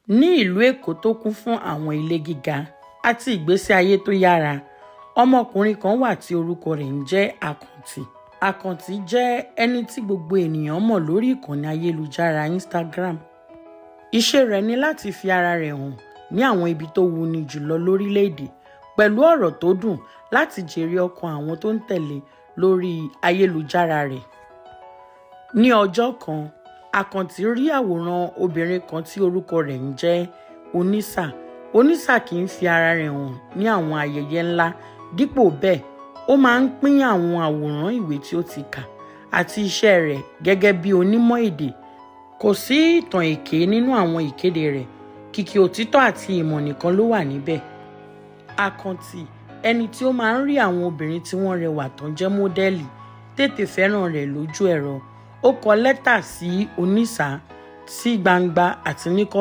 Ní ìlú Èkó tó kún fún àwọn ilé gíga àti ìgbésí ayé tó yára, ọmọkùnrin kan wà tí orúkọ rẹ̀ ń jẹ́ Àkàntì. Àkàntì jẹ́ ẹni tí gbogbo ènìyàn mọ̀ lórí ìkànnì ayélujára Instagram. Iṣẹ́ rẹ̀ ni láti fi ara rẹ̀ hàn ní àwọn ibi tó wuni jùlọ lórílẹ̀-èdè pẹ̀lú ọ̀rọ̀ tó dùn láti jèrè ọkàn àwọn tó ń tẹ̀lé lórí ayélujára rẹ̀. Ní ọjọ́ kan, Àkàntì rí àwòrán obìnrin kan tí orúkọ rẹ̀ ń jẹ́ Onísà. Onísà kì í fi ara rẹ̀ hàn ní àwọn ayẹyẹ ńlá, dípò bẹ́ẹ̀, ó máa ń pín àwọn àwòrán ìwé tí ó ti kà àti iṣẹ́ rẹ̀ gẹ́gẹ́ bí onímọ̀ èdè. Kò sí ìtàn èké nínú àwọn ìkéde rẹ̀, kìkì òtítọ́ àti ìmọ̀ nìkan ló wà níbẹ̀. Àkàntì, ẹni tí ó máa ń rí àwọn obìnrin tí wọ́n rẹwà tán jẹ́ mọ́dẹ́lì, tètè fẹ́ràn rẹ̀ lójú ẹ̀rọ. Ó kọ lẹ́tà sí Onísà sí gbangba àti níkọ̀rọ̀.